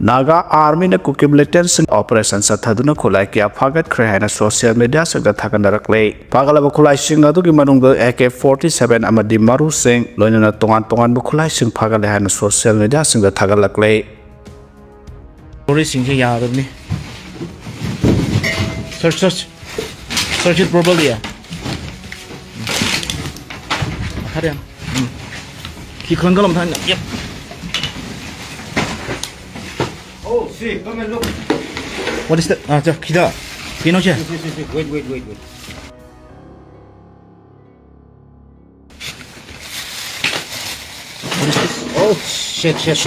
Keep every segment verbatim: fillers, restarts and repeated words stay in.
ꯅꯥꯒꯥ ꯑꯥꯔꯃꯤꯅ ꯀꯨꯀꯤ ꯃꯤꯂꯤꯇꯦꯟꯠꯁꯤꯡ operation ꯆꯠꯊꯗꯨꯅ ꯈꯨꯠꯂꯥꯏ ꯀꯌꯥ ꯐꯥꯒꯠꯈ꯭ꯔꯦ ꯍꯥꯏꯅ ꯁꯣꯁꯤꯌꯦꯜ ꯃꯤꯗꯤꯌꯥꯁꯤꯡꯗ ꯊꯥꯒꯠꯅꯔꯛꯂꯦ꯫ ꯐꯥꯒꯠꯂꯕ ꯈꯨꯠꯂꯥꯏꯁꯤꯡ ꯑꯗꯨꯒꯤ ꯃꯅꯨꯡꯗ ꯑꯦ ꯀꯦ ꯐꯣꯔꯇꯤ ꯁꯚꯦꯟ ꯑꯃꯗꯤ ꯃꯔꯨꯁꯤꯡ, ꯂꯣꯏꯅꯅ ꯇꯣꯉꯥꯟ ꯇꯣꯉꯥꯟꯕ ꯈꯨꯠꯂꯥꯏꯁꯤꯡ ꯐꯥꯒꯠꯂꯦ ꯍꯥꯏꯅ ꯁꯣꯁꯤꯌꯦꯜ ꯃꯤꯗꯤꯌꯥꯁꯤꯡꯗ ꯊꯥꯒꯠꯂꯛꯂꯦ꯫ ꯂꯣꯔꯤꯁꯤꯡꯁꯦ ꯌꯥꯗꯕꯅꯤ꯫ Search, search. Search it properly, yeah. ꯎꯝ꯫ ꯃꯈꯥꯗ ꯌꯥꯝ꯫ ꯎꯝ꯫ ꯁꯤ ꯈꯪꯒꯜ ꯑꯃ ꯊꯥꯡꯅ꯫ Yep. Oh, see, come and look. What is that? ꯑꯥ, ꯆꯣ, ꯈꯤꯗ꯫ ꯀꯩꯅꯣꯁꯦ? See, see, see, see. Wait, wait, wait, wait. What is this? Oh, shit, shit.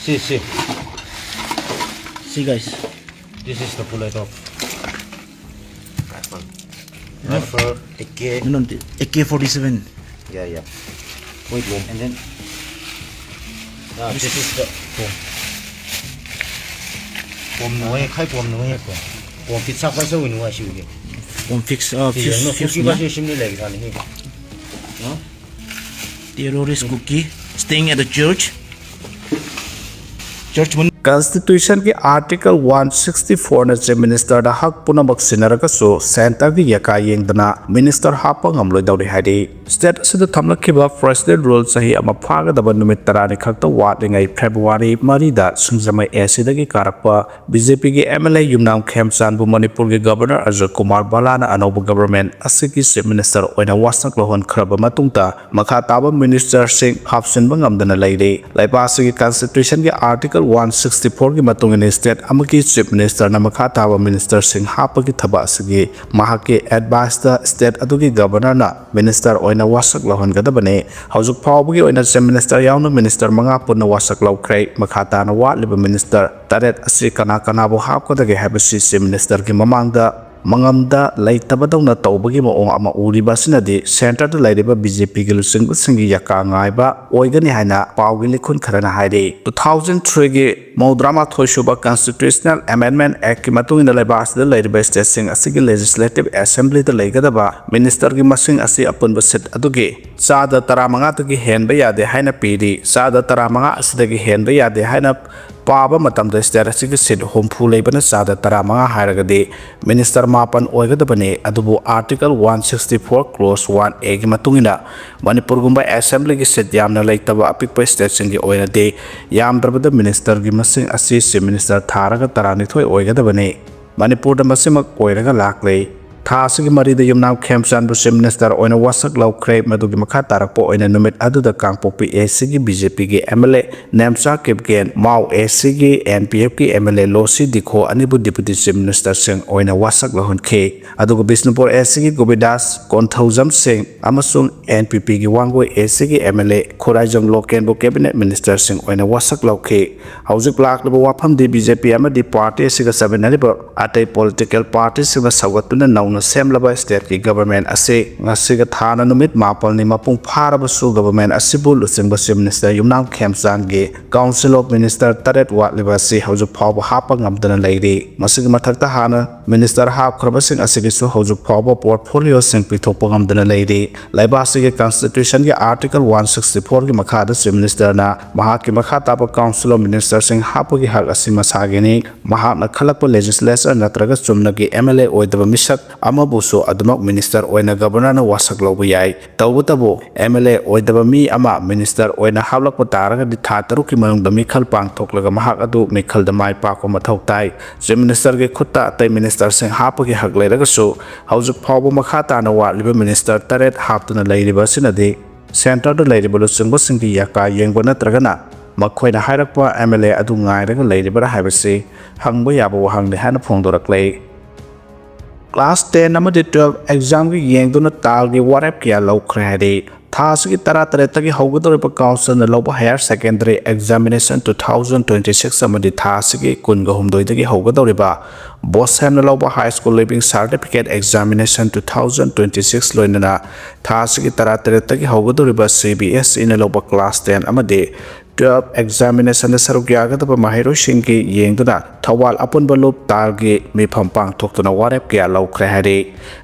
See, see. See, guys. This is the bullet of rifle. Huh? Rifle, A K. No, no, A K forty-seven. Yeah, yeah. Wait, wait. And then, ah, this is the bomb. Bomb no, eh, khai bomb no, eh, bomb. Bomb fix up, I saw in Washington. Bomb fix, uh, fuse, fuse, no? Fuse, no? Fuse, no, like, no? Terrorist Kuki staying at the church. Church mun- Constitution ꯒꯤ Article one sixty-four ꯅ Chief Minister ꯗ ꯍꯛ ꯄꯨꯝꯅꯃꯛ ꯁꯤꯟꯅꯔꯒꯁꯨ centre ꯒꯤ ꯌꯥꯀꯥ ꯌꯦꯡꯗꯅ minister ꯍꯥꯞꯄ ꯉꯝꯂꯣꯏꯗꯧꯔꯤ ꯍꯥꯏꯔꯤ꯫ State ꯑꯁꯤꯗ ꯊꯝꯂꯛꯈꯤꯕ President Rule ꯆꯍꯤ ꯑꯃ ꯐꯥꯒꯗꯕ ꯅꯨꯃꯤꯠ ꯇꯔꯥꯅꯤ ꯈꯛꯇ ꯋꯥꯠꯂꯤꯉꯩ February ꯃꯔꯤꯗ ꯁꯤꯡꯖꯃꯩ A C ꯗꯒꯤ ꯀꯥꯔꯛꯄ B J P ꯒꯤ M L A ꯌꯨꯝꯅꯥꯝ ꯈꯦꯝꯆꯥꯟꯕꯨ ꯃꯅꯤꯄꯨꯔꯒꯤ Governor ꯑꯖꯣꯏ ꯀꯨꯃꯥꯔ ꯕꯂꯥꯅ ꯑꯅꯧꯕ government ꯑꯁꯤꯒꯤ Chief Minister ꯑꯣꯏꯅ ꯋꯥꯁꯛ ꯂꯧꯍꯟꯈ꯭ꯔꯕ ꯃꯇꯨꯡꯗ, ꯃꯈꯥ ꯇꯥꯕ ministerꯁꯤꯡ ꯍꯥꯞꯆꯤꯟꯕ ꯉꯝꯗꯅ ꯂꯩꯔꯤ꯫ ꯂꯩꯕꯥꯛ ꯑꯁꯤꯒꯤ Constitution ꯒꯤ Article one sixty-four ꯒꯤ ꯃꯇꯨꯡ ꯏꯟꯅ state ꯑꯃꯒꯤ Chief Minister ꯅ ꯃꯈꯥ ꯇꯥꯕ ministerꯁꯤꯡ ꯍꯥꯞꯄꯒꯤ ꯊꯕꯛ ꯑꯁꯤꯒꯤ ꯃꯍꯥꯛꯀꯤ advice ꯇ state ꯑꯗꯨꯒꯤ Governor ꯅ minister ꯑꯣꯏꯅ ꯋꯥꯁꯛ ꯂꯧꯍꯟꯒꯗꯕꯅꯤ꯫ ꯍꯧꯖꯤꯛ ꯐꯥꯎꯕꯒꯤ ꯑꯣꯏꯅ Chief Minister ꯌꯥꯎꯅ minister ꯃꯉꯥ ꯄꯨꯟꯅ ꯋꯥꯁꯛ ꯂꯧꯈ꯭ꯔꯦ꯫ ꯃꯈꯥ ꯇꯥꯅ ꯋꯥꯠꯂꯤꯕ minister ꯇꯔꯦꯠ ꯑꯁꯤ ꯀꯅꯥ ꯀꯅꯥꯕꯨ ꯍꯥꯞꯀꯗꯒꯦ ꯍꯥꯏꯕꯁꯤ Chief Minister ꯒꯤ ꯃꯃꯥꯡꯗ ꯃꯉꯝꯗ ꯂꯩꯇꯕꯗꯧꯅ ꯇꯧꯕꯒꯤ ꯃꯑꯣꯡ ꯑꯃ ꯎꯔꯤꯕ ꯑꯁꯤꯅꯗꯤ centreꯗ ꯂꯩꯔꯤꯕ BJPꯒꯤ ꯂꯨꯆꯤꯡꯕꯁꯤꯡꯒꯤ ꯌꯥꯀꯥ ꯉꯥꯏꯕ ꯑꯣꯏꯒꯅꯤ ꯍꯥꯏꯅ ꯄꯥꯎꯒꯤ ꯂꯤꯈꯨꯟ ꯈꯔꯅ ꯍꯥꯏꯔꯤ꯫ Two thousand threeꯒꯤ ꯃꯧꯗ꯭ꯔꯥ ꯃꯥꯊꯣꯏ ꯁꯨꯕ Constitutional Amendment Actꯀꯤ ꯃꯇꯨꯡ ꯏꯟꯅ ꯂꯩꯕꯥꯛ ꯑꯁꯤꯗ ꯂꯩꯔꯤꯕ stateꯁꯤꯡ ꯑꯁꯤꯒꯤ Legislative Assemblyꯗ ꯂꯩꯒꯗꯕ ministerꯒꯤ ꯃꯁꯤꯡ ꯑꯁꯤ ꯑꯄꯨꯟꯕ seat ꯑꯗꯨꯒꯤ ꯆꯥꯗ ꯇꯔꯥꯃꯉꯥꯗꯒꯤ ꯍꯦꯟꯕ ꯌꯥꯗꯦ ꯍꯥꯏꯅ ꯄꯤꯔꯤ꯫ ꯆꯥꯗ ꯇꯔꯥꯃꯉꯥ ꯑꯁꯤꯗꯒꯤ ꯍꯦꯟꯕ ꯌꯥꯗꯦ ꯍꯥꯏꯅ ꯄꯥꯕ ꯃꯇꯝꯗ state ꯑꯁꯤꯒꯤ seat ꯍꯨꯝꯐꯨ ꯂꯩꯕꯅ ꯆꯥꯗ ꯇꯔꯥꯃꯉꯥ ꯍꯥꯏꯔꯒꯗꯤ minister ꯃꯥꯄꯟ ꯑꯣꯏꯒꯗꯕꯅꯤ꯫ ꯑꯗꯨꯕꯨ Article one sixty four Clause one Aꯒꯤ ꯃꯇꯨꯡ ꯏꯟꯅ ꯃꯅꯤꯄꯨꯔꯒꯨꯝꯕ Assemblyꯒꯤ seat ꯌꯥꯝꯅ ꯂꯩꯇꯕ ꯑꯄꯤꯛꯄ stateꯁꯤꯡꯒꯤ ꯑꯣꯏꯅꯗꯤ ꯌꯥꯝꯗ꯭ꯔꯕꯗ ministerꯒꯤ ꯃꯁꯤꯡ ꯑꯁꯤ Chief Minister ꯊꯥꯔꯒ ꯇꯔꯥꯅꯤꯊꯣꯏ ꯑꯣꯏꯒꯗꯕꯅꯤ꯫ ꯃꯅꯤꯄꯨꯔꯗ ꯃꯁꯤꯃꯛ ꯑꯣꯏꯔꯒ ꯂꯥꯛꯂꯦ꯫ ꯊꯥ ꯑꯁꯤꯒꯤ ꯃꯔꯤꯗ ꯌꯨꯝꯅꯥꯝ ꯈꯦꯝꯆꯥꯟꯕꯨ Chief Minister ꯑꯣꯏꯅ ꯋꯥꯁꯛ ꯂꯧꯈ꯭ꯔꯦ꯫ ꯃꯗꯨꯒꯤ ꯃꯈꯥ ꯇꯥꯔꯛꯄ ꯑꯣꯏꯅ ꯅꯨꯃꯤꯠ ꯑꯗꯨꯗ ꯀꯥꯡꯄꯣꯛꯄꯤ ACꯒꯤ BJPꯒꯤ MLA ꯅꯦꯝꯆꯥ ꯀꯤꯞꯒꯦꯟ, ꯃꯥꯎ ACꯒꯤ NPFꯀꯤ MLA ꯂꯣꯁꯤ ꯗꯤꯈꯣ ꯑꯅꯤꯕꯨ Deputy Chief Ministerꯁꯤꯡ ꯑꯣꯏꯅ ꯋꯥꯁꯛ ꯂꯧꯍꯟꯈꯤ꯫ ꯑꯗꯨꯒ ꯕꯤꯁꯅꯨꯄꯨꯔ ACꯒꯤ ꯒꯣꯕꯤꯟꯗꯥꯁ ꯀꯣꯟꯊꯧꯖꯝ ꯁꯤꯡ ꯑꯃꯁꯨꯡ NPPꯒꯤ ꯋꯥꯡꯒꯣꯏ ACꯒꯤ MLA ꯈꯨꯔꯥꯏꯖꯝ ꯂꯣꯀꯦꯟꯕꯨ Cabinet Ministerꯁꯤꯡ ꯑꯣꯏꯅ ꯋꯥꯁꯛ ꯂꯧꯈꯤ꯫ ꯍꯧꯖꯤꯛ ꯂꯥꯛꯂꯤꯕ ꯋꯥꯐꯝꯗꯤ BJP ꯑꯃꯗꯤ party ꯑꯁꯤꯒ ꯆꯠꯃꯤꯟꯅꯔꯤꯕ ꯑꯇꯩ political partyꯁꯤꯡꯅ ꯁꯧꯒꯠꯇꯨꯅ ꯅꯧꯅ ꯁꯦꯝꯂꯕ stateꯀꯤ government ꯑꯁꯤ ꯉꯁꯤꯒ ꯊꯥꯅ ꯅꯨꯃꯤꯠ ꯃꯥꯄꯜꯅꯤ ꯃꯄꯨꯡ ꯐꯥꯔꯕꯁꯨ government ꯑꯁꯤꯕꯨ ꯂꯨꯆꯤꯡꯕ Chief Minister Yumnam ꯈꯦꯝꯆꯥꯟꯒꯤ Council of Minister ꯇꯔꯦꯠ ꯋꯥꯠꯂꯤꯕ ꯑꯁꯤ ꯍꯧꯖꯤꯛ ꯐꯥꯎꯕ ꯍꯥꯞꯄ ꯉꯝꯗꯅ ꯂꯩꯔꯤ꯫ ꯃꯁꯤꯒꯤ ꯃꯊꯛꯇ ꯍꯥꯟꯅ minister ꯍꯥꯞꯈ꯭ꯔꯕꯁꯤꯡ ꯑꯁꯤꯒꯤꯁꯨ ꯍꯧꯖꯤꯛ ꯐꯥꯎꯕ portfolioꯁꯤꯡ ꯄꯤꯊꯣꯛꯄ ꯉꯝꯗꯅ ꯂꯩꯔꯤ꯫ ꯂꯩꯕꯥꯛ ꯑꯁꯤꯒꯤ Constitutionꯒꯤ Article one sixty fourꯒꯤ ꯃꯈꯥꯗ Chief Ministerꯅ ꯃꯍꯥꯛꯀꯤ ꯃꯈꯥ ꯇꯥꯕ Council of Ministerꯁꯤꯡ ꯍꯥꯞꯄꯒꯤ ꯍꯛ ꯑꯁꯤ ꯃꯁꯥꯒꯤꯅꯤ꯫ ꯃꯍꯥꯛꯅ ꯈꯜꯂꯛꯄ legislature ꯅꯠꯇ꯭ꯔꯒ ꯆꯨꯝꯅꯒꯤ MLA ꯑꯣꯏꯗꯕ ꯃꯤꯁꯛ ꯑꯃꯕꯨꯁꯨ ꯑꯗꯨꯃꯛ minister ꯑꯣꯏꯅ governorꯅ ꯋꯥꯁꯛ ꯂꯧꯕ ꯌꯥꯏ꯫ ꯇꯧꯕꯇꯕꯨ MLA ꯑꯣꯏꯗꯕ ꯃꯤ ꯑꯃ minister ꯑꯣꯏꯅ ꯍꯥꯞꯂꯛꯄ ꯇꯥꯔꯒꯗꯤ ꯊꯥ ꯇꯔꯨꯛꯀꯤ ꯃꯅꯨꯡꯗ ꯃꯤꯈꯜ ꯄꯥꯡꯊꯣꯛꯂꯒ ꯃꯍꯥꯛ ꯑꯗꯨ ꯃꯤꯈꯜꯗ ꯃꯥꯏ ꯄꯥꯛꯄ ꯃꯊꯧ ꯇꯥꯏ꯫ Chief Ministerꯒꯤ ꯈꯨꯠꯇ ꯑꯇꯩ ministerꯁꯤꯡ ꯍꯥꯞꯄꯒꯤ ꯍꯛ ꯂꯩꯔꯒꯁꯨ ꯍꯧꯖꯤꯛ ꯐꯥꯎꯕ ꯃꯈꯥ ꯇꯥꯅ ꯋꯥꯠꯂꯤꯕ minister ꯇꯔꯦꯠ ꯍꯥꯞꯇꯨꯅ ꯂꯩꯔꯤꯕ ꯑꯁꯤꯅꯗꯤ centreꯗ ꯂꯩꯔꯤꯕ ꯂꯨꯆꯤꯡꯕꯁꯤꯡꯒꯤ ꯌꯥꯀꯥ ꯌꯦꯡꯕ ꯅꯠꯇ꯭ꯔꯒꯅ ꯃꯈꯣꯏꯅ ꯍꯥꯏꯔꯛꯄ MLA ꯑꯗꯨ ꯉꯥꯏꯔꯒ ꯂꯩꯔꯤꯕ꯭ꯔꯥ ꯍꯥꯏꯕꯁꯤ ꯍꯪꯕ ꯌꯥꯕ ꯋꯥꯍꯪꯅꯤ ꯍꯥꯏꯅ ꯐꯣꯡꯗꯣꯔꯛꯂꯦ꯫ Class ten ꯑꯃꯗꯤ twelve examꯒꯤ ꯌꯦꯡꯗꯨꯅ ꯇꯥꯜꯒꯤ ꯋꯥꯔꯦꯞ ꯀꯌꯥ ꯂꯧꯈ꯭ꯔꯦ ꯍꯥꯏꯔꯤ꯫ ꯊꯥ ꯑꯁꯤꯒꯤ ꯇꯔꯥꯇꯔꯦꯠꯇꯒꯤ ꯍꯧꯒꯗꯧꯔꯤꯕ councilꯅ ꯂꯧꯕ higher secondary examination two thousand twenty six ꯑꯃꯗꯤ ꯊꯥ ꯑꯁꯤꯒꯤ ꯀꯨꯟꯒ ꯍꯨꯝꯗꯣꯏꯗꯒꯤ ꯍꯧꯒꯗꯧꯔꯤꯕ ꯕꯣꯁꯦꯝꯅ ꯂꯧꯕ High School Leaving Certificate Examination two thousand twenty six ꯂꯣꯏꯅꯅ ꯊꯥ ꯑꯁꯤꯒꯤ ꯇꯔꯥꯇꯔꯦꯠꯇꯒꯤ ꯍꯧꯒꯗꯧꯔꯤꯕ C B S Eꯅ ꯂꯧꯕ class ten ꯑꯃꯗꯤ twelve examinationꯗ ꯁꯔꯨꯛ ꯌꯥꯒꯗꯕ ꯃꯍꯩꯔꯣꯏꯁꯤꯡꯒꯤ ꯌꯦꯡꯗꯨꯅ ꯊꯧꯕꯥꯜ ꯑꯄꯨꯟꯕ ꯂꯨꯞ ꯇꯥꯜꯒꯤ ꯃꯤꯐꯝ ꯄꯥꯡꯊꯣꯛꯇꯨꯅ ꯋꯥꯔꯦꯞ ꯀꯌꯥ ꯂꯧꯈ꯭ꯔꯦ ꯍꯥꯏꯔꯤ꯫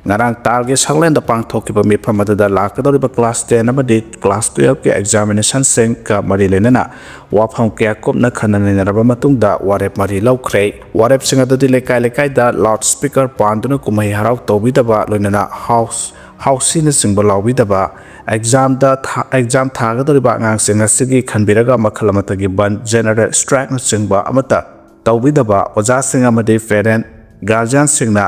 ꯉꯔꯥꯡ ꯇꯥꯜꯒꯤ ꯁꯪꯂꯦꯟꯗ ꯄꯥꯡꯊꯣꯛꯈꯤꯕ ꯃꯤꯐꯝ ꯑꯗꯨꯗ ꯂꯥꯛꯀꯗꯧꯔꯤꯕ class ten ꯑꯃꯗꯤ class twelveꯀꯤ examinationꯁꯤꯡꯒ ꯃꯔꯤ ꯂꯩꯅꯅ ꯋꯥꯐꯝ ꯀꯌꯥ ꯀꯨꯞꯅ ꯈꯟꯅ ꯅꯩꯅꯔꯕ ꯃꯇꯨꯡꯗ ꯋꯥꯔꯦꯞ ꯃꯔꯤ ꯂꯧꯈ꯭ꯔꯦ꯫ ꯋꯥꯔꯦꯞꯁꯤꯡ ꯑꯗꯨꯗꯤ ꯂꯩꯀꯥꯏ ꯂꯩꯀꯥꯏꯗ loudspeaker ꯄꯥꯟꯗꯨꯅ ꯀꯨꯝꯍꯩ ꯍꯔꯥꯎ ꯇꯧꯕꯤꯗꯕ, ꯂꯣꯏꯅꯅ house ꯍꯥꯎꯁꯤꯅꯆꯤꯡꯕ ꯂꯥꯎꯕꯤꯗꯕ, examꯗ ꯊꯥ-, exam ꯊꯥꯒꯗꯧꯔꯤꯕ ꯑꯉꯥꯡꯁꯤꯡ ꯑꯁꯤꯒꯤ ꯈꯟꯕꯤꯔꯒ ꯃꯈꯜ ꯑꯃꯠꯇꯒꯤ ꯕꯟ, general strikeꯅꯆꯤꯡꯕ ꯑꯃꯠꯇ ꯇꯧꯕꯤꯗꯕ, ꯑꯣꯖꯥꯁꯤꯡ ꯑꯃꯗꯤ parent, guardianꯁꯤꯡꯅ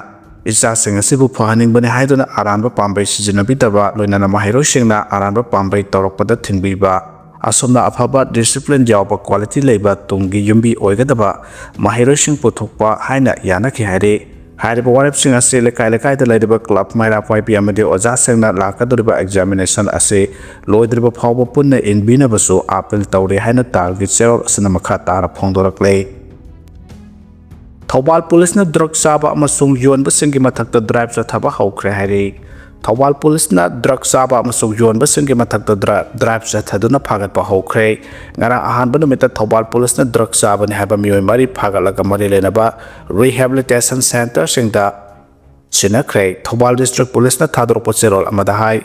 ꯏꯆꯥꯁꯤꯡ ꯑꯁꯤꯕꯨ ꯐꯍꯟꯅꯤꯡꯕꯅꯤ ꯍꯥꯏꯗꯨꯅ ꯑꯔꯥꯟꯕ ꯄꯥꯝꯕꯩ ꯁꯤꯖꯤꯟꯅꯕꯤꯗꯕ, ꯂꯣꯏꯅꯅ ꯃꯍꯩꯔꯣꯏꯁꯤꯡꯅ ꯑꯔꯥꯟꯕ ꯄꯥꯝꯕꯩ ꯇꯧꯔꯛꯄꯗ ꯊꯤꯡꯕꯤꯕ, ꯑꯁꯨꯝꯅ ꯑꯐꯕ discipline ꯌꯥꯎꯕ quality ꯂꯩꯕ ꯇꯨꯡꯒꯤ ꯌꯨꯝꯕꯤ ꯑꯣꯏꯒꯗꯕ ꯃꯍꯩꯔꯣꯏꯁꯤꯡ ꯄꯨꯊꯣꯛꯄ ꯍꯥꯏꯅ ꯌꯥꯅꯈꯤ ꯍꯥꯏꯔꯤ꯫ ꯍꯥꯏꯔꯤꯕ ꯋꯥꯔꯦꯞꯁꯤꯡ ꯑꯁꯤ ꯂꯩꯀꯥꯏ ꯂꯩꯀꯥꯏꯗ ꯂꯩꯔꯤꯕ club, ꯃꯩꯔꯥ ꯄꯥꯏꯕꯤ ꯑꯃꯗꯤ ꯑꯣꯖꯥꯁꯤꯡꯅ ꯂꯥꯛꯀꯗꯧꯔꯤꯕ examination ꯑꯁꯤ ꯂꯣꯏꯗ꯭ꯔꯤꯕ ꯐꯥꯎꯕ ꯄꯨꯟꯅ ꯏꯟꯕꯤꯅꯕꯁꯨ appeal ꯇꯧꯔꯤ ꯍꯥꯏꯅ ꯇꯥꯜꯒꯤ ꯆꯦꯔꯣꯜ ꯑꯁꯤꯅ ꯃꯈꯥ ꯇꯥꯅ ꯐꯣꯡꯗꯣꯔꯛꯂꯤ꯫ ꯊꯧꯕꯥꯜ ꯄꯨꯂꯤꯁꯅ drug ꯆꯥꯕ ꯑꯃꯁꯨꯡ ꯌꯣꯟꯕꯁꯤꯡꯒꯤ ꯃꯊꯛꯇ drive ꯆꯠꯊꯕ ꯍꯧꯈ꯭ꯔꯦ ꯍꯥꯏꯔꯤ꯫ ꯊꯧꯕꯥꯜ ꯄꯨꯂꯤꯁꯅ drug ꯆꯥꯕ ꯑꯃꯁꯨꯡ ꯌꯣꯟꯕꯁꯤꯡꯒꯤ ꯃꯊꯛꯇ dri-, drive ꯆꯠꯊꯗꯨꯅ ꯐꯥꯒꯠꯄ ꯍꯧꯈ꯭ꯔꯦ꯫ ꯉꯔꯥꯡ ꯑꯍꯥꯟꯕ ꯅꯨꯃꯤꯠꯇ ꯊꯧꯕꯥꯜ ꯄꯨꯂꯤꯁꯅ drug ꯆꯥꯕꯅꯤ ꯍꯥꯏꯕ ꯃꯤꯑꯣꯏ ꯃꯔꯤ ꯐꯥꯒꯠꯂꯒ ꯃꯔꯤ ꯂꯩꯅꯕ rehabilitation centreꯁꯤꯡꯗ ꯁꯤꯟꯅꯈ꯭ꯔꯦ꯫ ꯊꯧꯕꯥꯜ district ꯄꯨꯂꯤꯁꯅ ꯊꯥꯗꯣꯔꯛꯄ ꯆꯦꯔꯣꯜ ꯑꯃꯗ ꯍꯥꯏ,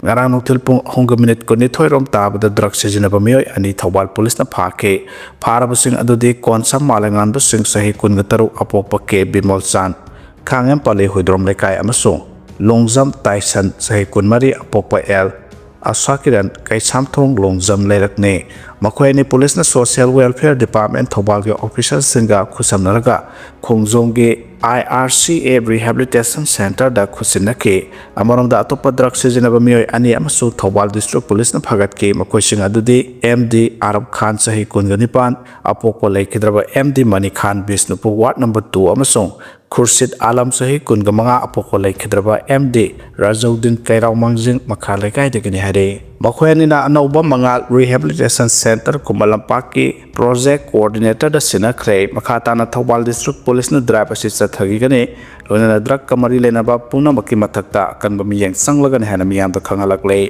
ꯉꯔꯥꯡ ꯅꯨꯡꯊꯤꯜ ꯄꯨꯡ ꯑꯍꯨꯝꯒ minute ꯀꯨꯟꯅꯤꯊꯣꯏ ꯔꯣꯝ ꯇꯥꯕꯗ drug ꯁꯤꯖꯤꯟꯅꯕ ꯃꯤꯑꯣꯏ ꯑꯅꯤ ꯊꯧꯕꯥꯜ ꯄꯨꯂꯤꯁꯅ ꯐꯥꯈꯤ꯫ ꯐꯥꯔꯕꯁꯤꯡ ꯑꯗꯨꯗꯤ ꯀꯣꯟꯁꯝ ꯃꯥꯂꯦꯉꯥꯟꯕꯁꯤꯡ, ꯆꯍꯤ ꯀꯨꯟꯒ ꯇꯔꯨꯛ, ꯑꯄꯣꯛꯄ ꯀꯦ ꯕꯤꯃꯣꯜꯆꯥꯟ, ꯈꯥꯡꯉꯦꯝ ꯄꯥꯜꯂꯤ ꯍꯨꯏꯗ꯭ꯔꯣꯝ ꯂꯩꯀꯥꯏ, ꯑꯃꯁꯨꯡ ꯂꯣꯡꯖꯝ ꯇꯥꯏꯁꯟ, ꯆꯍꯤ ꯀꯨꯟꯃꯔꯤ, ꯑꯄꯣꯛꯄ ꯑꯦꯜ ꯑꯁꯥꯀꯤꯔꯟ, ꯀꯩꯁꯥꯝꯊꯣꯡ ꯂꯣꯡꯖꯝ ꯂꯩꯔꯛꯅꯤ꯫ ꯃꯈꯣꯏ ꯑꯅꯤ ꯄꯨꯂꯤꯁꯅ Social Welfare Department ꯊꯧꯕꯥꯜꯒꯤ officerꯁꯤꯡꯒ ꯈꯨꯠꯁꯝꯅꯔꯒ ꯈꯣꯡꯖꯣꯝꯒꯤ I R C A rehabilitation centreꯗ ꯈꯨꯠꯁꯤꯟꯅꯈꯤ꯫ ꯑꯃꯔꯣꯝꯗ, ꯑꯇꯣꯞꯄ drug ꯁꯤꯖꯤꯟꯅꯕ ꯃꯤꯑꯣꯏ ꯑꯅꯤ ꯑꯃꯁꯨ ꯊꯧꯕꯥꯜ district ꯄꯨꯂꯤꯁꯅ ꯐꯥꯒꯠꯈꯤ꯫ ꯃꯈꯣꯏꯁꯤꯡ ꯑꯗꯨꯗꯤ M D ꯑꯔꯕ ꯈꯥꯟ, ꯆꯍꯤ ꯀꯨꯟꯒ ꯅꯤꯄꯥꯟ, ꯑꯄꯣꯛꯄ ꯂꯩꯈꯤꯗ꯭ꯔꯕ M D ꯃꯅꯤ ꯈꯥꯟ, ꯕꯤꯁꯅꯨꯄꯨꯔ ward number two, ꯑꯃꯁꯨꯡ ꯈꯨꯔꯁꯤꯠ ꯑꯥꯂꯝ ꯆꯍꯤ ꯀꯨꯟꯒ ꯃꯉꯥ ꯑꯄꯣꯛꯄ ꯂꯩꯈꯤꯗ꯭ꯔꯕ ꯑꯦꯝ ꯗꯤ ꯔꯥꯖꯧꯗꯤꯟ ꯀꯩꯔꯥꯎ ꯃꯥꯡꯖꯤꯡ ꯃꯈꯥ ꯂꯩꯀꯥꯏꯗꯒꯤꯅꯤ ꯍꯥꯏꯔꯛꯏ꯫ ꯃꯈꯣꯏ ꯑꯅꯤꯅ ꯑꯅꯧꯕ ꯃꯉꯥꯜ ꯔꯤꯍꯦꯕꯤꯂꯤꯇꯦꯁꯟ ꯁꯦꯟꯇꯔ ꯈꯨꯃꯟ ꯂꯝꯄꯥꯛꯀꯤ ꯄ꯭ꯔꯣꯖꯦꯛ ꯀꯣꯑꯣꯔꯗꯤꯅꯦꯇꯔꯗ ꯁꯤꯟꯅꯈ꯭ꯔꯦ꯫ ꯃꯈꯥ ꯇꯥꯅ ꯊꯧꯕꯥꯜ ꯗꯤꯁꯇ꯭ꯔꯤꯛ ꯄꯨꯂꯤꯁꯅ ꯗ꯭ꯔꯥꯏꯕ ꯑꯁꯤ ꯆꯠꯊꯈꯤꯒꯅꯤ꯫ ꯂꯣꯏꯅꯅ ꯗ꯭ꯔꯒꯀ ꯃꯔꯤ ꯂꯩꯅꯕ ꯄꯨꯝꯅꯃꯛꯀꯤ ꯃꯊꯛꯇ ꯑꯀꯟꯕ ꯃꯤꯠꯌꯦꯡ ꯆꯪꯂꯒꯅꯤ ꯍꯥꯏꯅ ꯃꯤꯌꯥꯝꯗ ꯈꯪꯍꯜꯂꯛꯂꯦ꯫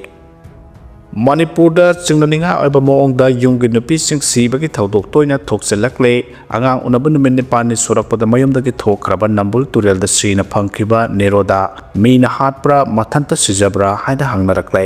ꯃꯅꯤꯄꯨꯔꯗ ꯆꯤꯡꯅꯅꯤꯡꯉꯥꯏ ꯑꯣꯏꯕ ꯃꯑꯣꯡꯗ ꯌꯨꯝꯒꯤ ꯅꯨꯄꯤꯁꯤꯡ ꯁꯤꯕꯒꯤ ꯊꯧꯗꯣꯛ ꯇꯣꯏꯅ ꯊꯣꯛꯆꯤꯜꯂꯛꯂꯦ꯫ ꯑꯉꯥꯡ ꯎꯅꯕ ꯅꯨꯃꯤꯠ ꯅꯤꯄꯥꯜꯅꯤ ꯁꯨꯔꯛꯄꯗ ꯃꯌꯨꯝꯗꯒꯤ ꯊꯣꯛꯈ꯭ꯔꯕ ꯅꯝꯕꯨꯜ ꯇꯨꯔꯦꯜꯗ ꯁꯤꯅ ꯐꯪꯈꯤꯕ ꯅꯤꯔꯣꯗꯥ ꯃꯤꯅ ꯍꯥꯠꯄ꯭ꯔꯥ, ꯃꯊꯟꯇ ꯁꯤꯖꯕ꯭ꯔꯥ ꯍꯥꯏꯅ ꯍꯪꯅꯔꯛꯂꯦ꯫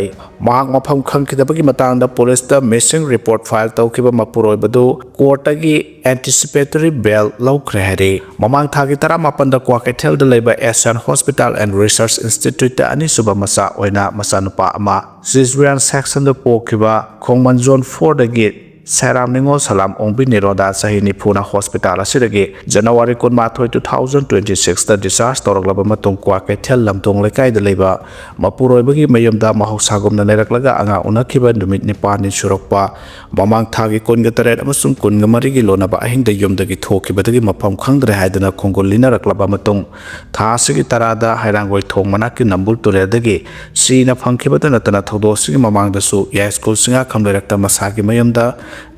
ꯃꯍꯥꯛ ꯃꯐꯝ ꯈꯪꯈꯤꯗꯕꯒꯤ ꯃꯇꯥꯡꯗ ꯄꯨꯂꯤꯁꯇ ꯃꯤꯁꯤꯡ ꯔꯤꯄꯣꯔꯠ ꯐꯥꯏꯜ ꯇꯧꯈꯤꯕ ꯃꯄꯨꯔꯣꯏꯕꯗꯨ ꯀꯣꯔꯠꯇꯒꯤ ꯑꯦꯟꯇꯤꯁꯤꯄꯦꯇꯣꯔꯤ ꯕꯦꯜ ꯂꯧꯈ꯭ꯔꯦ ꯍꯥꯏꯔꯤ꯫ ꯃꯃꯥꯡ ꯊꯥꯒꯤ ꯇꯔꯥꯃꯥꯄꯟꯗ ꯀ꯭ꯋꯥꯀꯩꯊꯦꯜꯗ ꯂꯩꯕ ꯑꯦꯁꯤꯌꯥꯟ ꯍꯣꯁꯄꯤꯇꯥꯜ ꯑꯦꯟ ꯔꯤꯁꯔꯆ ꯏꯟꯁꯇꯤꯇ꯭ꯌꯨꯠꯇ ꯑꯅꯤꯁꯨꯕ ꯃꯆꯥ ꯑꯣꯏꯅ ꯃꯆꯥꯅꯨꯄꯥ ꯑꯃ ꯁꯤꯖꯔꯤꯌꯥꯟ ꯁꯦꯛꯁꯟꯗ ꯄꯣꯛꯈꯤꯕ ꯈꯣꯡꯃꯟ ꯖꯣꯟ ꯐꯣꯔꯗꯒꯤ ꯁꯦꯔꯥꯝ ꯅꯤꯉꯣꯜ ꯁꯂꯥꯝ ꯑꯣꯡꯕꯤ ꯅꯤꯔꯣꯗꯥ ꯆꯍꯤ ꯅꯤꯐꯨꯅ ꯍꯣꯁꯄꯤꯇꯥꯜ ꯑꯁꯤꯗꯒꯤ ꯖꯅꯋꯥꯔꯤ ꯀꯨꯟꯃꯥꯊꯣꯏ, two thousand twenty sixꯇ discharge ꯇꯧꯔꯛꯂꯕ ꯃꯇꯨꯡ ꯀ꯭ꯋꯥꯀꯩꯊꯦꯜ ꯂꯝꯗꯣꯡ ꯂꯩꯀꯥꯏꯗ ꯂꯩꯕ ꯃꯄꯨꯔꯣꯏꯕꯒꯤ ꯃꯌꯨꯝꯗ ꯃꯍꯧꯁꯥꯒꯨꯝꯅ ꯂꯩꯔꯛꯂꯒ ꯑꯉꯥꯡ ꯎꯅꯈꯤꯕ ꯅꯨꯃꯤꯠ ꯅꯤꯄꯥꯜꯅꯤ ꯁꯨꯔꯛꯄ ꯃꯃꯥꯡ ꯊꯥꯒꯤ ꯀꯨꯟꯒ ꯇꯔꯦꯠ ꯑꯃꯁꯨꯡ ꯀꯨꯟꯒ ꯃꯔꯤꯒꯤ ꯂꯣꯟꯅꯕ ꯑꯍꯤꯡꯗ ꯌꯨꯝꯗꯒꯤ ꯊꯣꯛꯈꯤꯕꯗꯒꯤ ꯃꯐꯝ ꯈꯪꯗ꯭ꯔꯦ ꯍꯥꯏꯗꯨꯅ ꯈꯣꯡꯒꯨꯜ ꯂꯤꯅꯔꯛꯂꯕ ꯃꯇꯨꯡ, ꯊꯥ ꯑꯁꯤꯒꯤ ꯇꯔꯥꯗ ꯍꯩꯔꯥꯡꯒꯣꯏ ꯊꯣꯡ ꯃꯅꯥꯛꯀꯤ ꯅꯝꯕꯨꯜ ꯇꯨꯔꯦꯜꯗꯒꯤ ꯁꯤꯅ ꯐꯪꯈꯤꯕꯇ ꯅꯠꯇꯅ ꯊꯧꯗꯣꯛ ꯑꯁꯤꯒꯤ ꯃꯃꯥꯡꯗꯁꯨ ꯌꯥꯏꯁ꯭ꯀꯨꯜ ꯆꯤꯡꯉꯥꯈꯝ ꯂꯩꯔꯛꯇ ꯃꯁꯥꯒꯤ ꯃꯌꯨꯝꯗ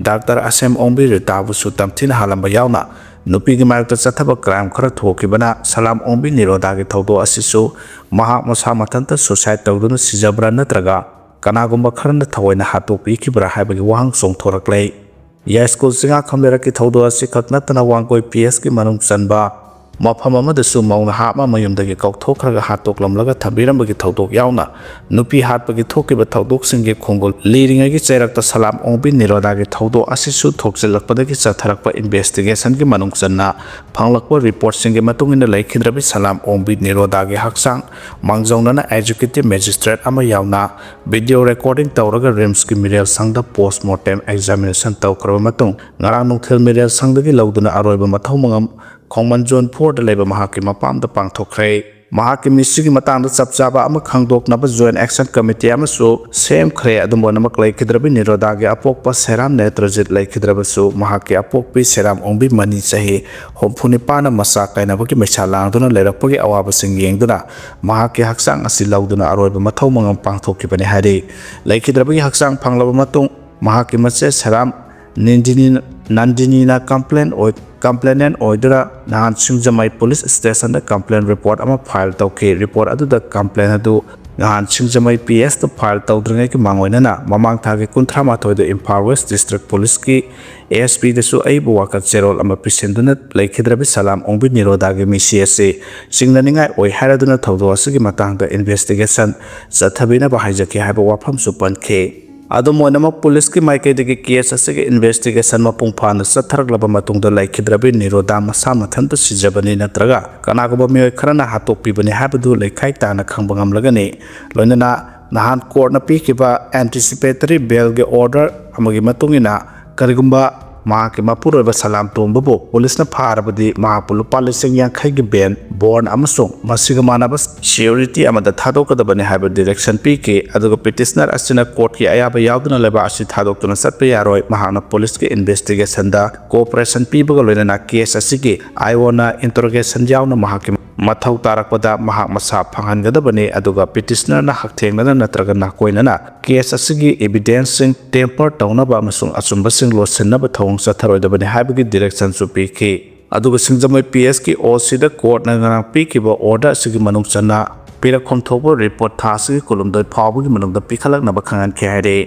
ꯗꯥꯛꯇꯔ ꯑꯁꯦꯝ ꯑꯣꯡꯕꯤ ꯔꯤꯇꯥꯕꯨꯁꯨ ꯇꯝꯊꯤꯅ ꯍꯥꯜꯂꯝꯕ ꯌꯥꯎꯅ ꯅꯨꯄꯤꯒꯤ ꯃꯥꯌꯣꯛꯇ ꯆꯠꯊꯕ ꯀ꯭ꯔꯥꯏꯝ ꯈꯔ ꯊꯣꯛꯈꯤꯕꯅ ꯁꯂꯥꯝ ꯑꯣꯡꯕꯤ ꯅꯤꯔꯣꯗꯥꯒꯤ ꯊꯧꯗꯣꯛ ꯑꯁꯤꯁꯨ ꯃꯍꯥꯛ ꯃꯁꯥ ꯃꯊꯟꯇ suicide ꯇꯧꯗꯨꯅ ꯁꯤꯖꯕ꯭ꯔꯥ ꯅꯠꯇ꯭ꯔꯒ ꯀꯅꯥꯒꯨꯝꯕ ꯈꯔꯅ ꯊꯑꯣꯏꯅ ꯍꯥꯠꯇꯣꯛꯄꯤꯈꯤꯕ꯭ꯔꯥ ꯍꯥꯏꯕꯒꯤ ꯋꯥꯍꯪ ꯆꯣꯡꯊꯣꯔꯛꯂꯦ꯫ ꯌꯥꯏꯁ꯭ꯀꯨꯜ ꯆꯤꯡꯉꯥꯈꯝ ꯂꯩꯔꯛꯀꯤ ꯊꯧꯗꯣꯛ ꯑꯁꯤꯈꯛ ꯅꯠꯇꯅ ꯋꯥꯡꯒꯣꯏ ꯄꯤ ꯑꯦꯁꯀꯤ ꯃꯅꯨꯡ ꯆꯟꯕ ꯃꯐꯝ ꯑꯃꯗꯁꯨ ꯃꯧ ꯅꯍꯥ ꯑꯃ ꯃꯌꯨꯝꯗꯒꯤ ꯀꯧꯊꯣꯛꯈ꯭ꯔꯒ ꯍꯥꯠꯇꯣꯛꯂꯝꯂꯒ ꯊꯝꯕꯤꯔꯝꯕꯒꯤ ꯊꯧꯗꯣꯛ ꯌꯥꯎꯅ ꯅꯨꯄꯤ ꯍꯥꯠꯄꯒꯤ ꯊꯣꯛꯈꯤꯕ ꯊꯧꯗꯣꯛꯁꯤꯡꯒꯤ ꯈꯣꯡꯒꯨꯜ ꯂꯤꯔꯤꯉꯩꯒꯤ ꯆꯩꯔꯛꯇ ꯁꯂꯥꯝ ꯑꯣꯡꯕꯤ ꯅꯤꯔꯣꯗꯥꯒꯤ ꯊꯧꯗꯣꯛ ꯑꯁꯤꯁꯨ ꯊꯣꯛꯆꯤꯜꯂꯛꯄꯗꯒꯤ ꯆꯠꯊꯔꯛꯄ investigationꯒꯤ ꯃꯅꯨꯡ ꯆꯟꯅ ꯐꯪꯂꯛꯄ reportꯁꯤꯡꯒꯤ ꯃꯇꯨꯡ ꯏꯟꯅ ꯂꯩꯈꯤꯗ꯭ꯔꯕꯤ ꯁꯂꯥꯝ ꯑꯣꯡꯕꯤ ꯅꯤꯔꯣꯗꯥꯒꯤ ꯍꯛꯆꯥꯡ ꯃꯥꯡꯖꯧꯅꯅ executive magistrate ꯑꯃ ꯌꯥꯎꯅ video recording ꯇꯧꯔꯒ ꯔꯤꯝꯁꯀꯤ ꯃꯤꯔꯦꯜ ꯁꯪꯗ post mortem examination ꯇꯧꯈ꯭ꯔꯕ ꯃꯇꯨꯡ ꯉꯔꯥꯡ ꯅꯨꯡꯊꯤꯜ ꯃꯤꯔꯦꯜ ꯁꯪꯗꯒꯤ ꯂꯧꯗꯨꯅ ꯑꯔꯣꯏꯕ ꯃꯊꯧ ꯃꯉꯝ ꯈꯣꯡꯃꯟ ꯖꯣꯟ ꯐꯣꯔꯗ ꯂꯩꯕ ꯃꯍꯥꯛꯀꯤ ꯃꯄꯥꯝꯗ ꯄꯥꯡꯊꯣꯛꯈ꯭ꯔꯦ꯫ ꯃꯍꯥꯛꯀꯤ ꯃꯤꯁꯤꯒꯤ ꯃꯇꯥꯡꯗ ꯆꯞ ꯆꯥꯕ ꯑꯃ ꯈꯪꯗꯣꯛꯅꯕ Joint Action Committee ꯑꯃꯁꯨ ꯁꯦꯝꯈ꯭ꯔꯦ꯫ ꯑꯗꯨꯝ ꯑꯣꯏꯅꯃꯛ, ꯂꯩꯈꯤꯗ꯭ꯔꯕꯤ ꯅꯤꯔꯣꯗꯥꯒꯤ ꯑꯄꯣꯛꯄ ꯁꯦꯔꯥꯝ ꯅꯦꯇ꯭ꯔꯖꯤꯠ ꯂꯩꯈꯤꯗ꯭ꯔꯕꯁꯨ, ꯃꯍꯥꯛꯀꯤ ꯑꯄꯣꯛꯄꯤ ꯁꯦꯔꯥꯝ ꯑꯣꯡꯕꯤ ꯃꯅꯤ ꯆꯍꯤ ꯍꯨꯝꯐꯨ ꯅꯤꯄꯥꯟꯅ ꯃꯆꯥ ꯀꯥꯏꯅꯕꯒꯤ ꯃꯩꯁꯥ ꯂꯥꯡꯗꯨꯅ ꯂꯩꯔꯛꯄꯒꯤ ꯑꯋꯥꯕꯁꯤꯡ ꯌꯦꯡꯗꯨꯅ ꯃꯍꯥꯛꯀꯤ ꯍꯛꯆꯥꯡ ꯑꯁꯤ ꯂꯧꯗꯨꯅ ꯑꯔꯣꯏꯕ ꯃꯊꯧ ꯃꯉꯝ ꯄꯥꯡꯊꯣꯛꯈꯤꯕꯅꯤ ꯍꯥꯏꯔꯤ꯫ ꯂꯩꯈꯤꯗ꯭ꯔꯕꯒꯤ ꯍꯛꯆꯥꯡ ꯐꯪꯂꯕ ꯃꯇꯨꯡ, ꯃꯍꯥꯛꯀꯤ ꯃꯆꯦ ꯁꯦꯔꯥꯝ ꯅꯤꯟꯗꯤꯅꯤ-, ꯅꯟꯗꯤꯅꯤꯅ complain ꯑꯣꯏ-, complainant ꯑꯣꯏꯗꯨꯅ ꯅꯍꯥꯟ ꯁꯤꯡꯖꯃꯩ police stationꯗ complaint report ꯑꯃ file ꯇꯧꯈꯤ꯫ Report ꯑꯗꯨꯗ complaint ꯑꯗꯨ ꯅꯍꯥꯟ ꯁꯤꯡꯖꯃꯩ PSꯇ file ꯇꯧꯗ꯭ꯔꯤꯉꯩꯒꯤ ꯃꯥꯡꯑꯣꯏꯅꯅ ꯃꯃꯥꯡ ꯊꯥꯒꯤ ꯀꯨꯟꯊ꯭ꯔꯥ ꯃꯥꯊꯣꯏꯗ ꯏꯝꯐꯥꯜ West District Policeꯀꯤ ASPꯗꯁꯨ ꯑꯏꯕ ꯋꯥꯀꯠ ꯆꯦꯔꯣꯜ ꯑꯃ ꯄꯤꯁꯤꯟꯗꯨꯅ ꯂꯩꯈꯤꯗ꯭ꯔꯕꯤ ꯁꯂꯥꯝ ꯑꯣꯡꯕꯤ ꯅꯤꯔꯣꯗꯥꯒꯤ ꯃꯤꯁꯤ ꯑꯁꯤ ꯆꯤꯡꯅꯅꯤꯡꯉꯥꯏ ꯑꯣꯏ ꯍꯥꯏꯔꯗꯨꯅ ꯊꯧꯗꯣꯛ ꯑꯁꯤꯒꯤ ꯃꯇꯥꯡꯗ investigation ꯆꯠꯊꯕꯤꯅꯕ ꯍꯥꯏꯖꯈꯤ ꯍꯥꯏꯕ ꯋꯥꯐꯝꯁꯨ ꯄꯟꯈꯤ꯫ ꯑꯗꯨꯝ ꯑꯣꯏꯅꯃꯛ, policeꯀꯤ ꯃꯥꯏꯀꯩꯗꯒꯤ case ꯑꯁꯤꯒꯤ investigation ꯃꯄꯨꯡ ꯐꯥꯅ ꯆꯠꯊꯔꯛꯂꯕ ꯃꯇꯨꯡꯗ ꯂꯩꯈꯤꯗ꯭ꯔꯕꯤ ꯅꯤꯔꯣꯗꯥ ꯃꯁꯥ ꯃꯊꯟꯇ ꯁꯤꯖꯕꯅꯤ ꯅꯠꯇ꯭ꯔꯒ ꯀꯅꯥꯒꯨꯝꯕ ꯃꯤꯑꯣꯏ ꯈꯔꯅ ꯍꯥꯠꯇꯣꯛꯄꯤꯕꯅꯤ ꯍꯥꯏꯕꯗꯨ ꯂꯩꯈꯥꯏ ꯇꯥꯅ ꯈꯪꯕ ꯉꯝꯂꯒꯅꯤ꯫ ꯂꯣꯏꯅꯅ ꯅꯍꯥꯟ courtꯅ ꯄꯤꯈꯤꯕ anticipatory bailꯒꯤ order ꯑꯃꯒꯤ ꯃꯇꯨꯡ ꯏꯟꯅ, ꯀꯔꯤꯒꯨꯝꯕ ꯃꯍꯥꯛꯀꯤ ꯃꯄꯨꯔꯣꯏꯕ ꯁꯂꯥꯝ ꯇꯣꯝꯕꯕꯨ policeꯅ ꯐꯥꯔꯕꯗꯤ, ꯃꯍꯥꯛꯄꯨ ꯂꯨꯄꯥ ꯂꯤꯁꯤꯡ ꯌꯥꯡꯈꯩꯒꯤ bail, bond ꯑꯃꯁꯨꯡ ꯃꯁꯤꯒ ꯃꯥꯟꯅꯕ surety ꯑꯃꯗ ꯊꯥꯗꯣꯛꯀꯗꯕꯅꯤ ꯍꯥꯏꯕ direction ꯄꯤꯈꯤ꯫ ꯑꯗꯨꯒ petitioner ꯑꯁꯤꯅ courtꯀꯤ ꯑꯌꯥꯕ ꯌꯥꯎꯗꯅ ꯂꯩꯕꯥꯛ ꯑꯁꯤ ꯊꯥꯗꯣꯛꯇꯨꯅ ꯆꯠꯄ ꯌꯥꯔꯣꯏ꯫ ꯃꯍꯥꯛꯅ policeꯀꯤ investigationꯗ cooperation ꯄꯤꯕꯒ ꯂꯣꯏꯅꯅ case ꯑꯁꯤꯒꯤ ꯑꯥꯏꯑꯣꯅ interrogation ꯌꯥꯎꯅ ꯃꯍꯥꯛꯀꯤ ꯃꯊꯧ ꯇꯥꯔꯛꯄꯗ ꯃꯍꯥꯛ ꯃꯁꯥ ꯐꯪꯍꯟꯒꯗꯕꯅꯤ꯫ ꯑꯗꯨꯒ petitionerꯅ ꯍꯛꯊꯦꯡꯅꯅ ꯅꯠꯇ꯭ꯔꯒ ꯅꯥꯀꯣꯏꯅꯅ case ꯑꯁꯤꯒꯤ evidenceꯁꯤꯡ tamper ꯇꯧꯅꯕ ꯑꯃꯁꯨꯡ ꯑꯆꯨꯝꯕꯁꯤꯡ ꯂꯣꯠꯁꯤꯟꯅꯕ ꯊꯧꯑꯣꯡ ꯆꯠꯊꯔꯣꯏꯗꯕꯅꯤ ꯍꯥꯏꯕꯒꯤ directionꯁꯨ ꯄꯤꯈꯤ꯫ ꯑꯗꯨꯒ ꯁꯤꯡꯖꯃꯩ PSꯀꯤ OCꯗ courtꯅ ꯉꯔꯥꯡ ꯄꯤꯈꯤꯕ order ꯑꯁꯤꯒꯤ ꯃꯅꯨꯡ ꯆꯟꯅ ꯄꯤꯔꯛꯐꯝ ꯊꯣꯛꯄ report ꯊꯥ ꯑꯁꯤꯒꯤ ꯀꯨꯟꯍꯨꯝꯗꯣꯏ ꯐꯥꯎꯕꯒꯤ ꯃꯅꯨꯡꯗ ꯄꯤꯈꯠꯂꯛꯅꯕ ꯈꯪꯍꯟꯈꯤ ꯍꯥꯏꯔꯤ꯫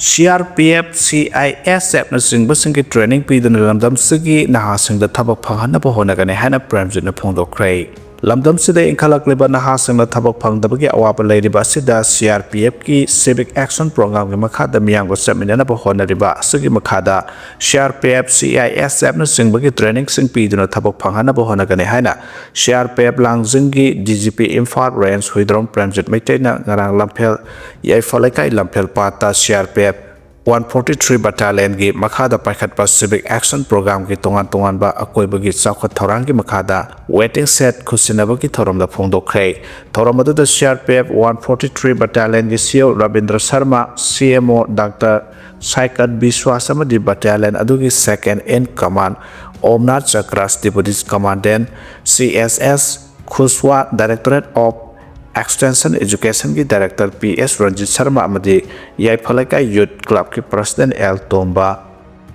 CRPF, CISFꯅꯆꯤꯡꯕꯁꯤꯡꯒꯤ training ꯄꯤꯗꯨꯅ ꯂꯝꯗꯝꯁꯤꯒꯤ ꯅꯍꯥꯁꯤꯡꯗ ꯊꯕꯛ ꯐꯪꯍꯟꯅꯕ ꯍꯣꯠꯅꯒꯅꯤ ꯍꯥꯏꯅ ꯄ꯭ꯔꯦꯝꯖꯤꯠꯅ ꯐꯣꯡꯗꯣꯛꯈ꯭ꯔꯦ꯫ ꯂꯝꯗꯝꯁꯤꯗ ꯏꯟꯈꯠꯂꯛꯂꯤꯕ ꯅꯍꯥꯁꯤꯡꯅ ꯊꯕꯛ ꯐꯪꯗꯕꯒꯤ ꯑꯋꯥꯕ ꯂꯩꯔꯤꯕ ꯑꯁꯤꯗ CRPFꯀꯤ Civic Action Programꯒꯤ ꯃꯈꯥꯗ ꯃꯤꯌꯥꯝꯒ ꯆꯠꯃꯤꯟꯅꯅꯕ ꯍꯣꯠꯅꯔꯤꯕ ꯑꯁꯤꯒꯤ ꯃꯈꯥꯗ CRPF, CISFꯅꯆꯤꯡꯕꯒꯤ trainingꯁꯤꯡ ꯄꯤꯗꯨꯅ ꯊꯕꯛ ꯐꯪꯍꯟꯅꯕ ꯍꯣꯠꯅꯒꯅꯤ ꯍꯥꯏꯅ CRPF ꯂꯥꯡꯖꯤꯡꯒꯤ DGP Imphal Range Huidrom Premjit ꯃꯩꯇꯩꯅ ꯉꯔꯥꯡ ꯂꯝꯐꯦꯜ, ꯌꯥꯏꯐ ꯂꯩꯀꯥꯏ ꯂꯝꯐꯦꯜ ꯄꯥꯠꯇ CRPF One forty three Battalionꯒꯤ ꯃꯈꯥꯗ ꯄꯥꯏꯈꯠꯄ Civic Action Programꯒꯤ ꯇꯣꯉꯥꯟ ꯇꯣꯉꯥꯟꯕ ꯑꯀꯣꯏꯕꯒꯤ ꯆꯥꯎꯈꯠ ꯊꯧꯔꯥꯡꯒꯤ ꯃꯈꯥꯗ waiting shed ꯈꯨꯠꯁꯤꯟꯅꯕꯒꯤ ꯊꯧꯔꯝꯗ ꯐꯣꯡꯗꯣꯛꯈ꯭ꯔꯦ꯫ ꯊꯧꯔꯝ ꯑꯗꯨꯗ CRPF one forty three Battalionꯒꯤ CO Rabindra Sharma, CMO Doctor ꯁꯥꯏꯀꯠ ꯕꯤꯁ꯭ꯋꯥꯁ ꯑꯃꯗꯤ battalion ꯑꯗꯨꯒꯤ second in command ꯑꯣꯝꯅꯥꯊ ꯆꯀ꯭ꯔꯥꯁ, Deputy Commandant CSS ꯈꯨꯁꯋꯥ, Directorate of Extension Educationꯒꯤ Director PS Ranjit Sharma ꯑꯃꯗꯤ ꯌꯥꯏꯐ ꯂꯩꯀꯥꯏ Youth Clubꯀꯤ President L ꯇꯣꯝꯕ,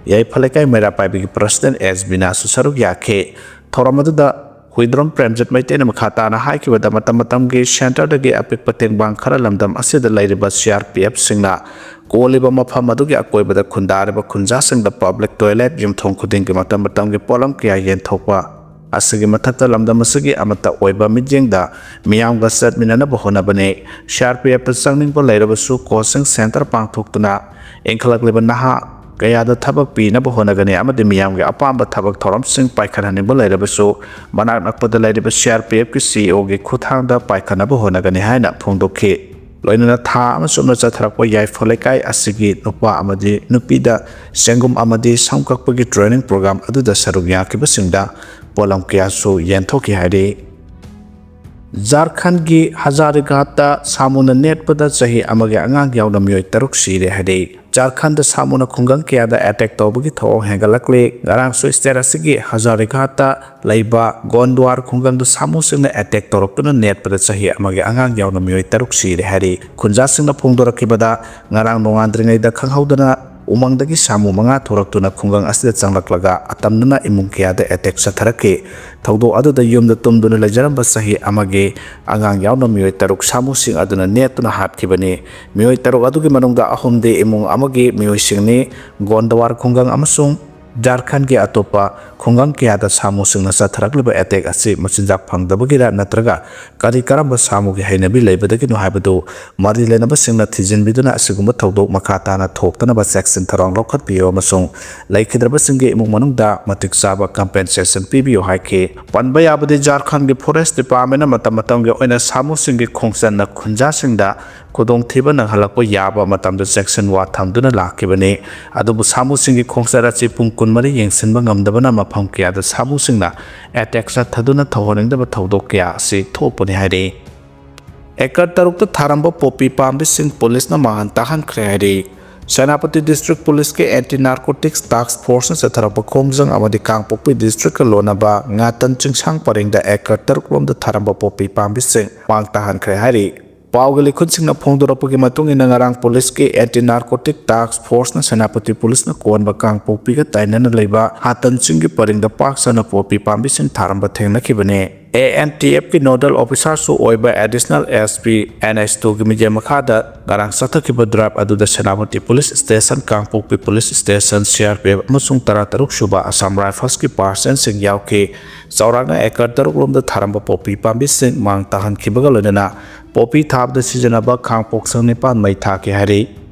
ꯌꯥꯏꯐ ꯂꯩꯀꯥꯏ ꯃꯩꯔꯥ ꯄꯥꯏꯕꯤꯒꯤ President S ꯕꯤꯅꯥꯁꯨ ꯁꯔꯨꯛ ꯌꯥꯈꯤ꯫ ꯊꯧꯔꯝ ꯑꯗꯨꯗ ꯍꯨꯏꯗ꯭ꯔꯣꯝ ꯄ꯭ꯔꯦꯝꯖꯤꯠ ꯃꯩꯇꯩꯅ ꯃꯈꯥ ꯇꯥꯅ ꯍꯥꯏꯈꯤꯕꯗ, ꯃꯇꯝ ꯃꯇꯝꯒꯤ centreꯗꯒꯤ ꯑꯄꯤꯛꯄ ꯇꯦꯡꯕꯥꯡ ꯈꯔ ꯂꯝꯗꯝ ꯑꯁꯤꯗ ꯂꯩꯔꯤꯕ CRPFꯁꯤꯡꯅ ꯀꯣꯜꯂꯤꯕ ꯃꯐꯝ ꯑꯗꯨꯒꯤ ꯑꯀꯣꯏꯕꯗ ꯈꯨꯟꯗꯥꯔꯤꯕ ꯈꯨꯟꯖꯥꯁꯤꯡꯗ public toilet, ꯌꯨꯝꯊꯣꯡ ꯈꯨꯗꯤꯡꯒꯤ ꯃꯇꯝ ꯃꯇꯝꯒꯤ ꯄꯣꯠꯂꯝ ꯀꯌꯥ ꯌꯦꯟꯊꯣꯛꯄ ꯑꯁꯤꯒꯤ ꯃꯊꯛꯇ ꯂꯝꯗꯝ ꯑꯁꯤꯒꯤ ꯑꯃꯠꯇ ꯑꯣꯏꯕ ꯃꯤꯠꯌꯦꯡꯗ ꯃꯤꯌꯥꯝꯒ ꯆꯠꯃꯤꯟꯅꯅꯕ ꯍꯣꯠꯅꯕꯅꯤ꯫ CRPFꯇ ꯆꯪꯅꯤꯡꯕ ꯂꯩꯔꯕꯁꯨ coaching centre ꯄꯥꯡꯊꯣꯛꯇꯨꯅ ꯏꯟꯈꯠꯂꯛꯂꯤꯕ ꯅꯍꯥ ꯀꯌꯥꯗ ꯊꯕꯛ ꯄꯤꯅꯕ ꯍꯣꯠꯅꯒꯅꯤ ꯑꯃꯗꯤ ꯃꯤꯌꯥꯝꯒꯤ ꯑꯄꯥꯝꯕ ꯊꯕꯛ ꯊꯧꯔꯝꯁꯤꯡ ꯄꯥꯏꯈꯠꯍꯟꯅꯤꯡꯕ ꯂꯩꯔꯕꯁꯨ ꯃꯅꯥꯛ ꯅꯛꯄꯗ ꯂꯩꯔꯤꯕ CRPFꯀꯤ CEOꯒꯤ ꯈꯨꯠꯊꯥꯡꯗ ꯄꯥꯏꯈꯠꯅꯕ ꯍꯣꯠꯅꯒꯅꯤ ꯍꯥꯏꯅ ꯐꯣꯡꯗꯣꯛꯈꯤ꯫ ꯂꯣꯏꯅꯅ ꯊꯥ ꯑꯃ ꯆꯨꯞꯅ ꯆꯠꯊꯔꯛꯄ ꯌꯥꯏꯐ ꯂꯩꯀꯥꯏ ꯑꯁꯤꯒꯤ ꯅꯨꯄꯥ ꯑꯃꯗꯤ ꯅꯨꯄꯤꯗ ꯆꯦꯡꯒꯨꯝ ꯑꯃꯗꯤ ꯁꯝ ꯀꯛꯄꯒꯤ training program ꯑꯗꯨꯗ ꯁꯔꯨꯛ ꯌꯥꯈꯤꯕꯁꯤꯡꯗ ꯄꯣꯠꯂꯝ ꯀꯌꯥꯁꯨ ꯌꯦꯟꯊꯣꯛꯈꯤ ꯍꯥꯏꯔꯤ꯫ ꯖꯥꯔꯈꯟꯒꯤ ꯍꯖꯥꯔꯤꯘꯥꯠꯇ ꯁꯥꯃꯨꯅ ꯅꯦꯠꯄꯗ ꯆꯍꯤ ꯑꯃꯒꯤ ꯑꯉꯥꯡ ꯌꯥꯎꯅ ꯃꯤꯑꯣꯏ ꯇꯔꯨꯛ ꯁꯤꯔꯦ ꯍꯥꯏꯔꯤ꯫ ꯖꯥꯔꯈꯟꯗ ꯁꯥꯃꯨꯅ ꯈꯨꯡꯒꯪ ꯀꯌꯥꯗ attack ꯇꯧꯕꯒꯤ ꯊꯧꯑꯣꯡ ꯍꯦꯟꯒꯠꯂꯛꯂꯤ꯫ ꯉꯔꯥꯡꯁꯨ state ꯑꯁꯤꯒꯤ ꯍꯖꯥꯔꯤꯘꯥꯠꯇ ꯂꯩꯕ ꯒꯣꯟꯗ꯭ꯋꯥꯔ ꯈꯨꯡꯒꯪꯗ ꯁꯥꯃꯨꯁꯤꯡꯅ attack ꯇꯧꯔꯛꯇꯨꯅ ꯅꯦꯠꯄꯗ ꯆꯍꯤ ꯑꯃꯒꯤ ꯑꯉꯥꯡ ꯌꯥꯎꯅ ꯃꯤꯑꯣꯏ ꯇꯔꯨꯛ ꯁꯤꯔꯦ ꯍꯥꯏꯔꯤ꯫ ꯈꯨꯟꯖꯥꯁꯤꯡꯅ ꯐꯣꯡꯗꯣꯔꯛꯈꯤꯕꯗ, ꯉꯔꯥꯡ ꯅꯣꯡꯉꯥꯟꯗ꯭ꯔꯤꯉꯩꯗ ꯈꯪꯍꯧꯗꯅ ꯎꯃꯪꯗꯒꯤ ꯁꯥꯃꯨ ꯃꯉꯥ ꯊꯣꯔꯛꯇꯨꯅ ꯈꯨꯡꯒꯪ ꯑꯁꯤꯗ ꯆꯪꯂꯛꯂꯒ ꯑꯇꯝꯅꯅ ꯏꯃꯨꯡ ꯀꯌꯥꯗ attack ꯆꯠꯊꯔꯛꯈꯤ꯫ ꯊꯧꯗꯣꯛ ꯑꯗꯨꯗ ꯌꯨꯝꯗ ꯇꯨꯝꯗꯨꯅ ꯂꯩꯖꯔꯝꯕ ꯆꯍꯤ ꯑꯃꯒꯤ ꯑꯉꯥꯡ ꯌꯥꯎꯅ ꯃꯤꯑꯣꯏ ꯇꯔꯨꯛ ꯁꯥꯃꯨꯁꯤꯡ ꯑꯗꯨꯅ ꯅꯦꯠꯇꯨꯅ ꯍꯥꯠꯈꯤꯕꯅꯤ꯫ ꯃꯤꯑꯣꯏ ꯇꯔꯨꯛ ꯑꯗꯨꯒꯤ ꯃꯅꯨꯡꯗ ꯑꯍꯨꯝꯗꯤ ꯏꯃꯨꯡ ꯑꯃꯒꯤ ꯃꯤꯑꯣꯏꯁꯤꯡꯅꯤ꯫ ꯒꯣꯟꯗꯋꯥꯔ ꯈꯨꯡꯒꯪ ꯑꯃꯁꯨꯡ ꯖꯥꯔꯈꯟꯒꯤ ꯑꯇꯣꯞꯄ ꯈꯨꯡꯒꯪ ꯀꯌꯥꯗ ꯁꯥꯃꯨꯁꯤꯡꯅ ꯆꯠꯊꯔꯛꯂꯤꯕ ꯑꯦꯇꯦꯛ ꯑꯁꯤ ꯃꯆꯤꯟꯖꯥꯛ ꯐꯪꯗꯕꯒꯤꯔ ꯅꯠꯇ꯭ꯔꯒ ꯀꯔꯤ ꯀꯔꯝꯕ ꯁꯥꯃꯨꯒꯤ ꯍꯩꯅꯕꯤ ꯂꯩꯕꯗꯒꯤꯅꯣ ꯍꯥꯏꯕꯗꯨ ꯃꯔꯤ ꯂꯩꯅꯕꯁꯤꯡꯅ ꯊꯤꯖꯤꯟꯕꯤꯗꯨꯅ ꯑꯁꯤꯒꯨꯝꯕ ꯊꯧꯗꯣꯛ ꯃꯈꯥ ꯇꯥꯅ ꯊꯣꯛꯇꯅꯕ ꯆꯦꯛꯁꯤꯟ ꯊꯧꯔꯥꯡ ꯂꯧꯈꯠꯄꯤꯌꯨ ꯑꯃꯁꯨꯡ ꯂꯩꯈꯤꯗ꯭ꯔꯕꯁꯤꯡꯒꯤ ꯏꯃꯨꯡ ꯃꯅꯨꯡꯗ ꯃꯇꯤꯛ ꯆꯥꯕ compensation ꯄꯤꯕꯤꯌꯨ ꯍꯥꯏꯈꯤ꯫ ꯄꯟꯕ ꯌꯥꯕꯗꯤ, ꯖꯥꯔꯈꯟꯒꯤ Forest Departmentꯅ ꯃꯇꯝ ꯃꯇꯝꯒꯤ ꯑꯣꯏꯅ ꯁꯥꯃꯨꯁꯤꯡꯒꯤ ꯈꯣꯡꯆꯠꯅ ꯈꯨꯟꯖꯥꯁꯤꯡꯗ ꯈꯨꯗꯣꯡꯊꯤꯕ ꯅꯪꯍꯜꯂꯛꯄ ꯌꯥꯕ ꯃꯇꯝꯗ ꯆꯦꯛꯁꯤꯟ ꯋꯥ ꯊꯝꯗꯨꯅ ꯂꯥꯛꯈꯤꯕꯅꯤ꯫ ꯑꯗꯨꯕꯨ ꯁꯥꯃꯨꯁꯤꯡꯒꯤ ꯈꯣꯡꯆꯠ ꯑꯁꯤ ꯄꯨꯡ ꯀꯨꯟꯃꯔꯤ ꯌꯦꯡꯁꯤꯟꯕ ꯉꯝꯗꯕꯅ ꯃꯐꯝ ꯀꯌꯥꯗ ꯁꯥꯃꯨꯁꯤꯡꯅ ꯑꯦꯇꯦꯛ ꯆꯠꯊꯗꯨꯅ ꯊꯧꯍꯟꯅꯤꯡꯗꯕ ꯊꯧꯗꯣꯛ ꯀꯌꯥ ꯑꯁꯤ ꯊꯣꯛꯄꯅꯤ ꯍꯥꯏꯔꯤ꯫ ꯑꯦꯀꯔ ꯇꯔꯨꯛꯇ ꯊꯥꯔꯝꯕ ꯄꯣꯄꯤ ꯄꯥꯝꯕꯤꯁꯤꯡ ꯄꯨꯂꯤꯁꯅ ꯃꯥꯡꯍꯟ ꯇꯥꯛꯍꯟꯈ꯭ꯔꯦ ꯍꯥꯏꯔꯤ꯫ Senapati District Policeꯀꯤ Anti Narcotics Task Forceꯅ ꯆꯠꯊꯔꯛꯄ ꯈꯣꯡꯖꯪ ꯑꯃꯗꯤ ꯀꯥꯡꯄꯣꯛꯄꯤ Districtꯀ ꯂꯣꯟꯅꯕ ꯉꯥꯇꯟ ꯆꯤꯡꯁꯥꯡ ꯄꯔꯤꯡꯗ ꯑꯦꯀꯔ ꯇꯔꯨꯛ ꯂꯣꯝꯗ ꯊꯥꯔꯝꯕ ꯄꯣꯄꯤ ꯄꯥꯝꯕꯤꯁꯤꯡ ꯃꯥꯡ ꯇꯥꯍꯟꯈ꯭ꯔꯦ ꯍꯥꯏꯔꯤ꯫ ꯄꯥꯎꯒꯤ ꯂꯤꯈꯨꯟꯁꯤꯡꯅ ꯐꯣꯡꯗꯣꯔꯛꯄꯒꯤ ꯃꯇꯨꯡ ꯏꯟꯅ, ꯉꯔꯥꯡ ꯄꯨꯂꯤꯁꯀꯤ Anti Narcotic Task Forceꯅ ꯁꯦꯅꯥꯄꯇꯤ ꯄꯨꯂꯤꯁꯅ ꯀꯣꯟꯕ ꯀꯥꯡꯄꯣꯛꯄꯤꯒ ꯇꯥꯏꯅꯅ ꯂꯩꯕ ꯍꯥꯇꯟ ꯆꯤꯡꯒꯤ ꯄꯔꯤꯡꯗ ꯄꯥꯛ ꯁꯟꯅ ꯄꯣꯄꯤ ꯄꯥꯝꯕꯤꯁꯤꯡ ꯊꯥꯔꯝꯕ ꯊꯦꯡꯅꯈꯤꯕꯅꯤ꯫ ANTFꯀꯤ Nodal Officerꯁꯨ ꯑꯣꯏꯕ Additional SP NH twoꯒꯤ ꯃꯤꯠꯌꯦꯡ ꯃꯈꯥꯗ ꯉꯔꯥꯡ ꯆꯠꯊꯈꯤꯕ drive ꯑꯗꯨꯗ ꯁꯦꯅꯥꯄꯇꯤ Police Station, ꯀꯥꯡꯄꯣꯛꯄꯤ Police Station, CRPF ꯑꯃꯁꯨꯡ ꯇꯔꯥꯇꯔꯨꯛ ꯁꯨꯕ Assam Riflesꯀꯤ personnelꯁꯤꯡ ꯌꯥꯎꯈꯤ꯫ ꯆꯥꯎꯔꯥꯛꯅ ꯑꯦꯀꯔ ꯇꯔꯨꯛ ꯂꯣꯝꯗ ꯊꯥꯔꯝꯕ ꯄꯣꯄꯤ ꯄꯥꯝꯕꯤꯁꯤꯡ ꯃꯥꯡ ꯇꯥꯍꯟꯈꯤꯕꯒ ꯂꯣꯏꯅꯅ ꯄꯣꯄꯤ ꯊꯥꯕꯗ ꯁꯤꯖꯤꯟꯅꯕ ꯈꯥꯡꯄꯣꯛꯁꯪ ꯅꯤꯄꯥꯟ ꯃꯩ ꯊꯥꯈꯤ ꯍꯥꯏꯔꯤ꯫